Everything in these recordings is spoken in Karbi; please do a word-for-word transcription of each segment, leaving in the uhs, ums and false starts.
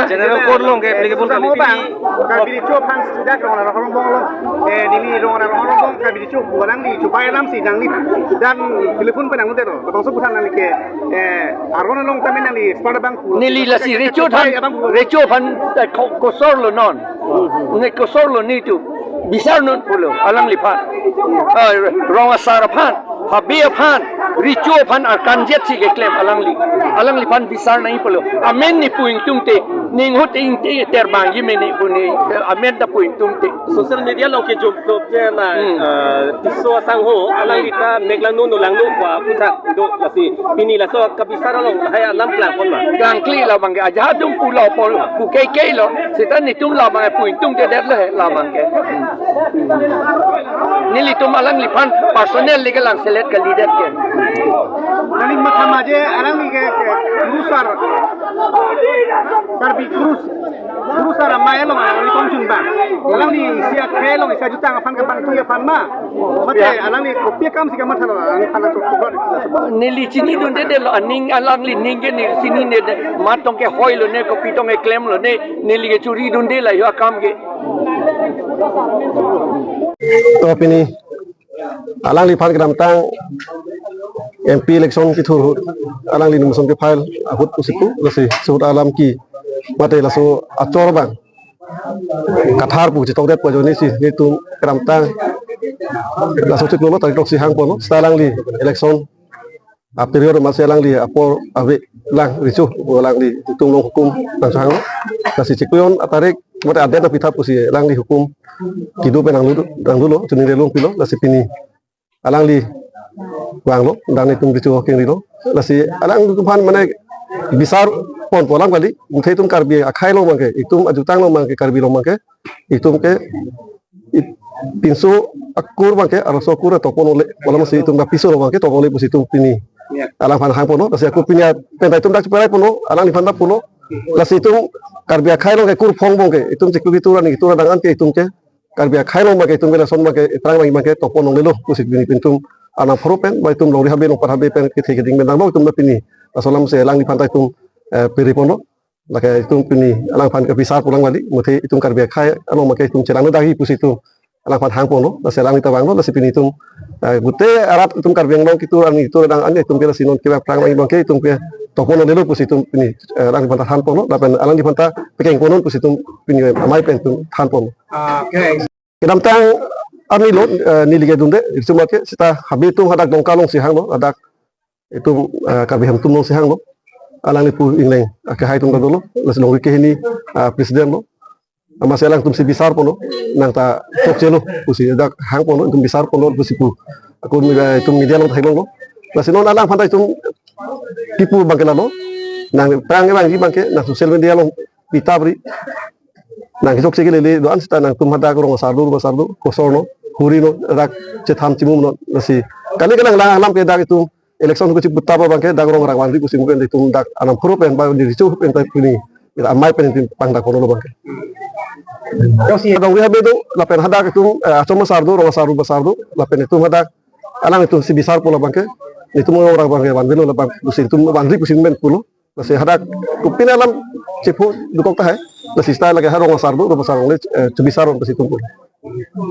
General Court along ke applicable kali. Karbi Riso aphan sida Rong Arat Horong Bong along, eh, neli Rong Arat Horong Bong Karbi Riso pu alangli chupai alam si nangli dan telephone pen nangdetlo. Kotong so puthan nangli ke, eh, aron along tame nangli expert abang pu. Neli lasi Riso aphan, abang pu. Riso aphan, eh, ko-, kosor lo non. Ne kosor lo netum. Bisar non pulo alangliphan. Ah, Rong Asar aphan, Habe aphan, Riso aphan arkanjet si keklem alangli. Alangliphan bisar nangji pulo. Amen ne pu ingtungte, ning ahut ingte terbang ji mene pu ne, amen ta pu ingtungte. Social media along ke jom jom je la, Hmm. eh, Tisso asangho, alangli ta mek langno no langno pu aphuthak do lasi pini laso kabisar along lahai alam klangpon ma. Klangkle labang ke ajahak atum pulo pol pu keklem lo. Seta netum labang ke pu ingtungte detlo he labang ke. Nelitum alangliphan personal legal lang selet kalidet ke. Nangli matha ma je alangli ke, ke Kurusar. Karbi Kurus. Kurusar amei along alangli kongchun bang. Alangli isi akhei along isi ajutang aphan kepangtui aphan ma. Mate alangli kopi akam si kamatha lo, alangliphan chokchok. Neli chinidunde detlo, aning alangli ning ke neli chinine det. Mat tong ke hoi lo ne, kopi tong ke klem lo ne, neli ke churidunde la jo akam ke. To pini alangliphan kedamtang M P election kethur ahut alangli nomination ke-file ahut pusi pu, lasi ahut alam ke mate laso achor abang kathar pu chetongdet pu ajoine si netum kedamtang laso chiklo lo tarik throksi hangponlo, seta alangli election a-period amatsi alangli apor ave lang Riso pu alangli netum along hukum nangchehanglo. Lasi chiklo jon atarik mate adet nangpitha pusi alangli hukum kedo pen nanglu, nanglulo, chuning lelong pilo, lasi pini alangli vanglo, dan netum Riso akengrilo. Lasi alangliphan mane bisar ponpo alam kali, muthe itum Karbi akhei along abang ke, itum ajutang along abang ke, Karbi along abang ke, itum ke, it-, pinso akur abang ke, arloso akur topon ole, alamsi itum ta piso along abang ke topon ole pusi itum pini. Ya. Alangphan hangponlo, lasi ako pini pen ta itum dak cheperai ponlo, alangliphan ta pulo. Lasi itum Karbi akhei along ke kur phong abang ke, itum chiklo kitur ani kitur adang an ke itum ke, Karbi akhei along abang ke itum ke lason abang ke terang abang ke topon longlelo pusi pini itum Arnam pharo pen, ba itum longri habe longpat habe pen kethe keding pen damlo itum ta pini. Laso alam si alangliphan ta itum, eh, piri ponlo. Lake itum pini alangphan kebisar pu alam kali, muthe itum Karbi akhei along abang ke itum cherang dagi pusi itum alangphan hangponlo, lasi alangli ta vanglo, lasi pini itum, eh, gute arat itum Karbi Anglong kitur ani kitur adang an itum ke lasi non kevang phrang abang ke itum ke topon longlelo pusi itum pini, eh, alangliphan ta thanponlo, lapen alangliphan ta pekeng ponnon pusi itum pini amei pen itum thanponlo. Ah, okay. Kedamtang arni lo, eh, neli kedunde, itum ke seta Habe atum hadak Dongka alongsi hanglo, hadak itum, eh, Karbi Hemtum alongsi hanglo. Alangli pu ingleng, eh, kehai atum ta dolo, lasi longri kehini, eh, president lo. Amatsi alangtum si bisar ponlo, nang ta chokchelo, pusi dak hangponlo, itum bisar ponlo, pusi pu. Ako, eh, itum media along ta theklonglo. Lasi non alangphan ta itum kipu abang ke lalo, nang terang abang ji abang ke, nang social media along pitap ri. Nang kechokche kelele do-an seta nangtum hadak Rong Asar do, Rup Asar do, kosor non, huri non, dak chethan chimum non, lasi. Kali kelang lang alam ke dak itum election ko chiputap abang ke dak rong rang vanri pusi pen itum dak Arnam pharo pen ba di Riso pen ta pini. Amei pen itum pangdak ponlo abang ke. Yo si. Dongri Habe do, lapen hadak itum, eh, Achom Asar do, Rong Asar, Rup Asar do, lapen itum hadak alanglitum si bisar ponlo abang ke. Itum rong rang abang ke vanvelo labang pusi itum vanri pusi pen pulo. Lasi hadak kopine alam chepho dokok tahai. Lasi seta lake ha Rong Asar do, Rup Asar along le, eh, chebisar pusi itum pu.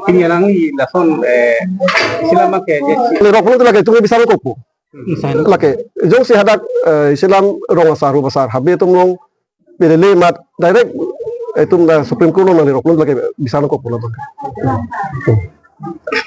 Pini alangli lason, eh, isi alam ke je si. Lake rok pulo lake itum bisar kokpo. Lake jongsi hadak, eh, isi alam Rong Asar, Rup Asar, Habe atum along pelele mat direct itum ta Supreme Court along nangle rok pulo lake bisar kokpo labang.